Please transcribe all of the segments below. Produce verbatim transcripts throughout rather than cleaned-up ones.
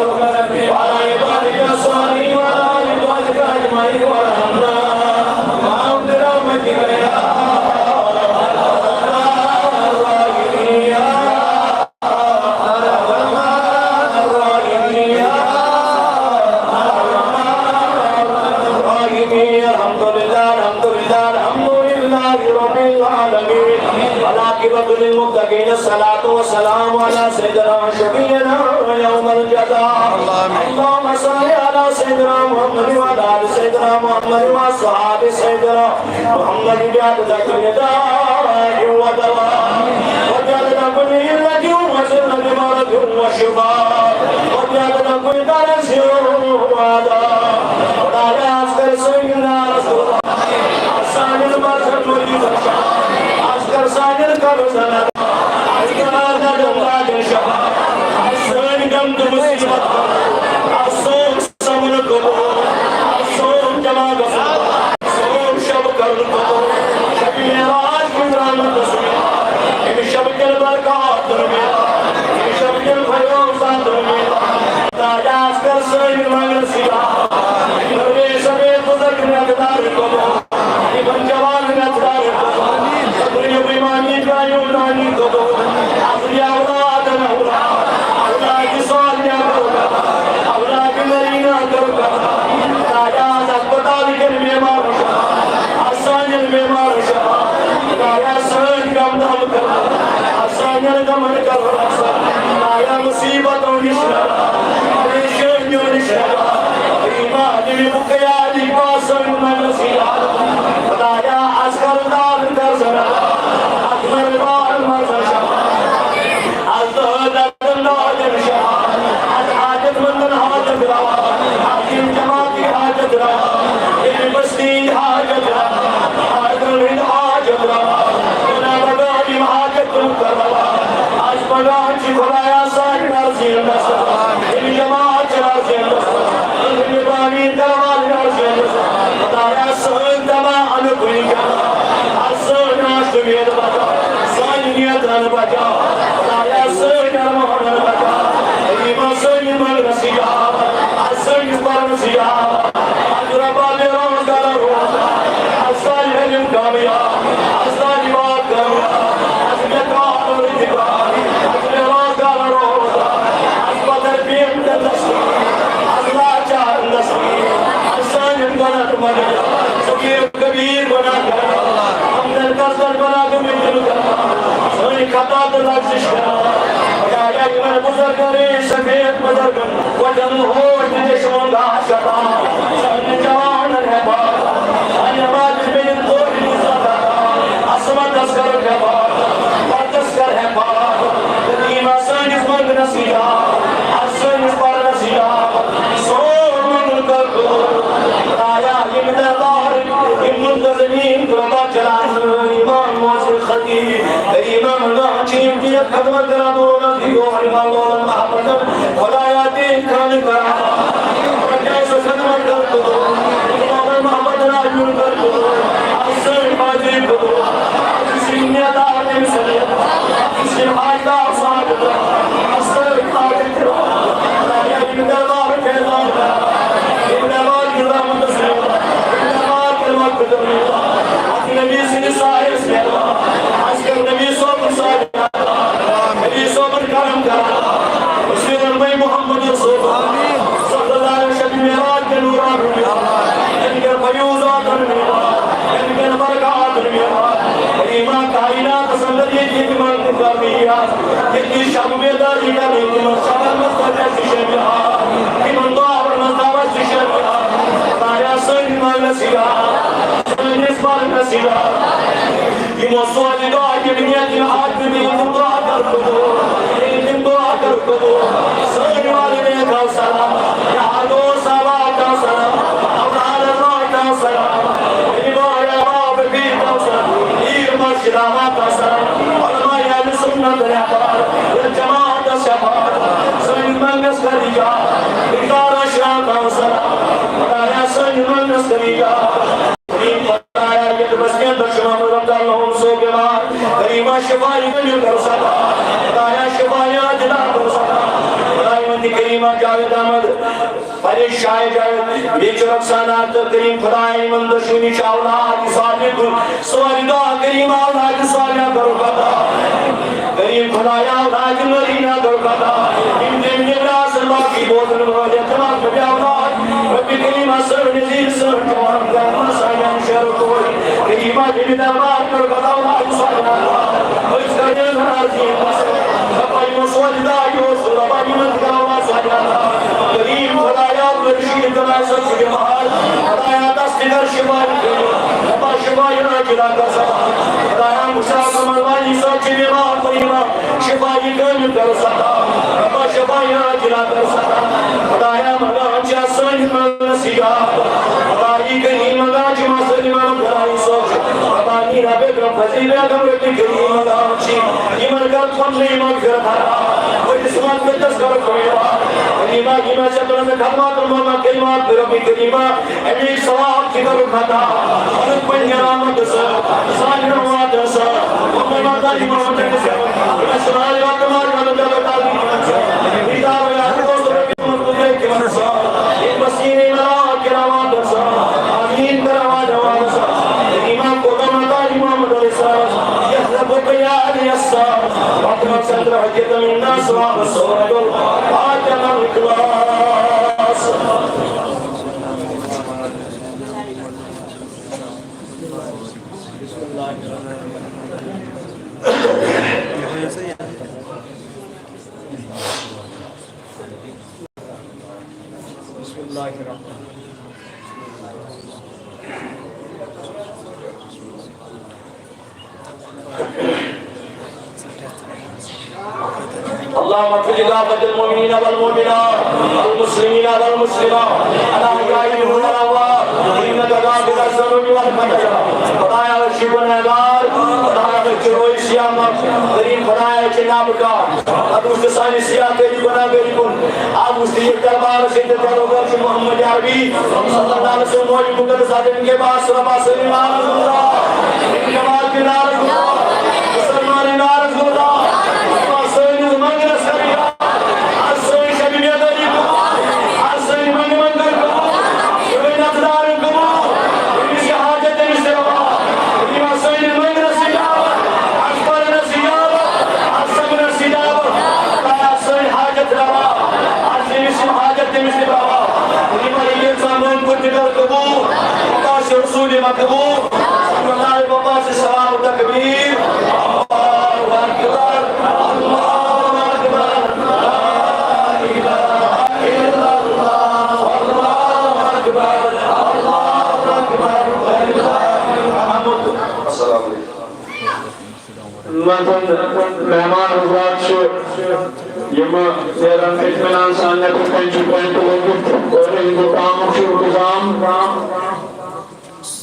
وعلى عبادك الصالحين وعلى آل عبادك أجمعين وارحمنا معهم برحمتك يا أرحم الراحمين. يا أرحم الراحمين. يا أرحم الراحمين. الحمد لله، الحمد لله، الحمد لله رب العالمين. والعاقبة للمتقين، الصلاة والسلام على سيدنا وشفيعنا يوم الجزاء. اللهم صل على سيدنا محمد وعلى آل سيدنا محمد وأصحاب سيدنا محمد بعدد كل داء ودواء، وبعدد كل علة وذلة مرض وشفاء، وبعدد كل درس وعطاء. خدایا، از کر سٲنۍ نارس، سانٮ۪ن مرضن مریضن شفا، از کر سانٮ۪ن قرضن ادا، از کر نڑن لاجن شفا، سٲنۍ غم تہٕ مصیبت، از سون سمن قبول، از سون جمع گژھُن، سون شب کرن قبول، شب معراج منٛز رحمت گژھُن، امہِ شب کٮ۪ن برکاتن میلان، امہِ شب کٮ۪ن فیوضاتن میلان۔ خدایا، از کر سٲنۍ منٛگنہٕ سۭتۍ، پرویز سمیت بزرگ نقدار قبول۔ یِمن جوانن نقدار قبول۔ تقریب امامی کا یونانی قبول۔ اصلی اولاد اولاد۔ اولاد صالح قبول۔ اولاد نرینہ قبول۔ خدایا، از ہسپتال کٮ۪ن بیمارن شفا۔ از سانٮ۪ن بیمارن شفا۔ خدایا، سٲنۍ غم دم کر۔ از سانٮ۪ن غمن کر۔ خدایا، مصیبتو نش نجات۔ پریشانیو نش نجات۔ ایمان دِوِ بُکیا دی پاسن منصیات۔ خدایا، از قرضدارن قرضن ادا، از غریبن مرضن شفا، از دردن دادن شفا، از حاجت مندن حاجت روا، از ییٚمہِ جماعتی حاجت روا، ییٚمہِ بستی حاجت روا، از گرن حاجت روا، جناب غالب حاجت روا۔ از پگان چی خدایا سانٮ۪ن عرضین دست، ییٚمہِ جماعت چٮ۪ن عرضین دست، ییٚمہِ بانین دربارن عرضین دست۔ خدایا سٲنۍ تمام کُنہِ جماعت، از سٲنۍ آش اُمید بچا، سانہِ نیتن بچا، خدایا سٲنۍ ارمانن بچا، یِمن سٲنۍ منگنس اجابت، از سٲنِس پرنس اجابت۔ از ربا بے روزگار روزگار، از سانہِ علم کامیاب، از سانہِ بات کامیاب، از بے کار روزگار، از بے روزگار روزگار، از بدر بیم دستگیر، از لاچار دستگیر، از سانٮ۪ن غلط مگر صغیر کبیر گناہ کر، ہمدن قصدن بنا دو مجرم کر، سٲنۍ خطا تہٕ لغزش کر۔ خدایا، یِمن بزرگن، سفید بزرگن، وطن ہوش تہٕ چشمن گاہ شفا، سانٮ۪ن جوانن حفاظت، سانٮ۪ن ماجہِ بیٚنٮ۪ن کورٮ۪ن عزت عطا، عصمتس کر حفاظت، وردس کر حفاظت، یقینا سٲنِس منگنس اجابت، از سٲنِس پرنس اجابت، سون منگُن کر قبول۔ خدایا، ییٚمہِ دربار، یِم منتظمین تہٕ رۄبا چلاوان، امام محسن خطیب، امام اللہ چیف کی خدمت کران، دوران دی اور امام مولانا محمد، خدایا دین خان کران، خدایا سو خدمت کر قبول، امام محمد راجون کر قبول، حسین حاجی قبول، سنیت آدم سنیت، سنیت حاجی صاحب، حسین حاجی، خدایا ییٚمہِ دربار فیضان، ییٚمہِ دربار کی رحمت سے، ییٚمہِ دربار کی مغفرت، نبی سٕنٛدِس سایس، از کر نبی صٲبُن سایہِ، نبی صٲبُن کرم کر، حضور بھائی محمد رسول صلی اللہ علیہ وسلم، شب معراج کے نوران، ان کے فیوضات، ان کے برکات، ایمان کائنات اندر یہ یتیمان کو کر دیا، یتیمان شب بیداری کر، یتیمان شب مستقبل کی شب، یتیمان دعا اور مستقبل کی شب، خدایا سنگ مال سیا، سنگ اس بار نصیب۔ یِمو سوزِ دعا، یِم نیتن آدمی، یِم دعا کر قبول، یِم دعا کر قبول۔ سٲنۍ والدین کا سلام، یا دو صحابہ کا سلام، اولاد اللہ کا سلام، امام ابا بی کا سلام، پیر مرشد آباد کا سلام، علماء اہل سنت رہبر، جماعت شفاعت، سٲنۍ منگس کر اجابت، ادارہ شاہ کا سلام، خدایا سٲنۍ منگس کر اجابت۔ کریم خدایا، یتھ بستین اندر شما رمضان لہم سو بیمار، کریمہ شفای کنیو کر سکا، خدایا شفای عاجلہ کر سکا، خدایا مندی کریمہ جاوید احمد، پننہِ شاعری، بیٚیہِ چھُ رخسانہ تہٕ کریم خدایا یِمن دۄشوٕنی چھُ اولاد صالح دیُن۔ سورُے دعا کریم اولاد صالح کرُکھ عطا۔ کریم خدایا اولاد مرینا کرُکھ عطا۔ یِم تٔمۍ نیٚبرٕ آسن باقٕے بوزن وٲلۍ اعتماد رۄبِ اولاد، رۄبِ کریم سٲنۍ نذیر سٲنۍ جوان کرم سانٮ۪ن شعرو کوٚر۔ کریم ییٚمہِ دربار کرُکھ عطا اولاد صالح۔ أسۍ کرن راضی۔ رۄبا یِمو سورُے دعا یہِ اوس، رۄبا یِمن تہِ کرو کریم خدایا، عبدالرشید گناہ صٲب چھُ بٮ۪مار۔ خدایا، دست کر شفا۔ خدا شفا عاجلہ کر عطا۔ خدایا، مشتاق احمد وانی صٲب چھُ بٮ۪مار، خدایا، شفا کامل کر عطا۔ خدا شفا عاجلہ کر عطا۔ خدایا، منگان چھِ سٲنۍ منگنس اجابت۔ خدایا، کریم منگان چھِ مسلمان بھائی صٲب چھُ۔ خدا میرا بیگم، فضیل بیگم، رۄبِ کریم منگان چھِ۔ یِمن کر پننُے مغفرت عطا۔ ؤرِس منٛز کٔژَس کر خٲر۔ کریما، یِم اَسہِ پنٕنۍ خدمات، محمد کریما، رۄبِ کریما، اَمِکۍ ثواب تہِ کر عطا۔ پنٕنۍ پنٕنۍ رحمت سان، سانہِ رحمت سان، محمد علی محمد علی سان، یِم اَسہِ سارے وقت مار کر عطا۔ بیدار یا دوست رۄبِ محمد علی سان، یِم بسیٖنی ملاک کرامات سان، آمین کرامات سان۔ کریما کو محمد علی محمد علی سان، یس رب کو یا علی سان۔ وقت مقصد رحمت الناس واپس ہو۔ فاتحہ اخلاص۔ بسم اللہ الرحمن الرحیم۔ اللهم اغفر لغافة المؤمنين والمؤمنات والمسلمين والمسلمات الأحياء منهم والأموات إنك غافر الذنوب والخطايا۔ خدایا، أسۍ چھِ گنہگار، خدایا، أسۍ چھِ روی سیامت، کریم خدایا، أسۍ چھِ نابکار۔ ادٕ وٕچھ تہٕ سانہِ سیاہ کٔرِتھ گنہگٲری کُن۔ آز وٕچھ تہٕ یہِ دربارس ییٚتہِ دربار چھُ محمد عربی صلی اللہ علیہ وسلم موجود مقدس عدم کے پاس ربا سلیم آرز گزار۔ انقلاب کے نعرہ گزار۔ مسلمان نعرہ گزار۔ سٲنِس منگلس کر۔ آز سٲنۍ شبِ بیدٲری قبول۔ آز سٲنۍ منگہٕ منگہٕ قبول۔ سٲنۍ نظرٕ دارن قبول۔ أمِس چھِ حاجت، أمِس چھِ روا۔ یِم آز سٲنِس منگلس اجابت۔ آز پرنس اجابت۔ آز سمنس اجابت۔ آز سٲنۍ حاجت روا۔ آز أمِس یِم حاجت، أمِس تہِ روا۔ یِمن ییٚلہِ ژےٚ مٲنۍ کوٚر تہِ کر قبول۔ عباس رسول مقبول۔ صلی اللہ علیہ وسلم، ثواب تکبیر۔ اللہ اکبر، اللہ اکبر، لا الہ الا اللہ، اللہ اکبر، اللہ اکبر، وللہ الحمد۔ السلام علیکم۔ مہمان حضرات چھِ یِم نیران اطمینان سان نیٚبرٕ کنہِ چھِ ٹینٹ لٲگِتھ اور اِہِنٛدِ تامُک چھُ انتظام۔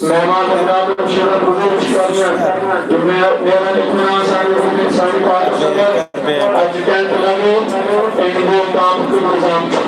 مہمان حضراتن چھِ یِوان گُزٲرِش کرنہٕ، یِم نیر-، نیرن اطمینان سان، یِم سانہِ پارکس اندر اَتہِ ٹینٹ لگٲوِتھ، اِہِنٛدِ تامُک انتظام چھُ۔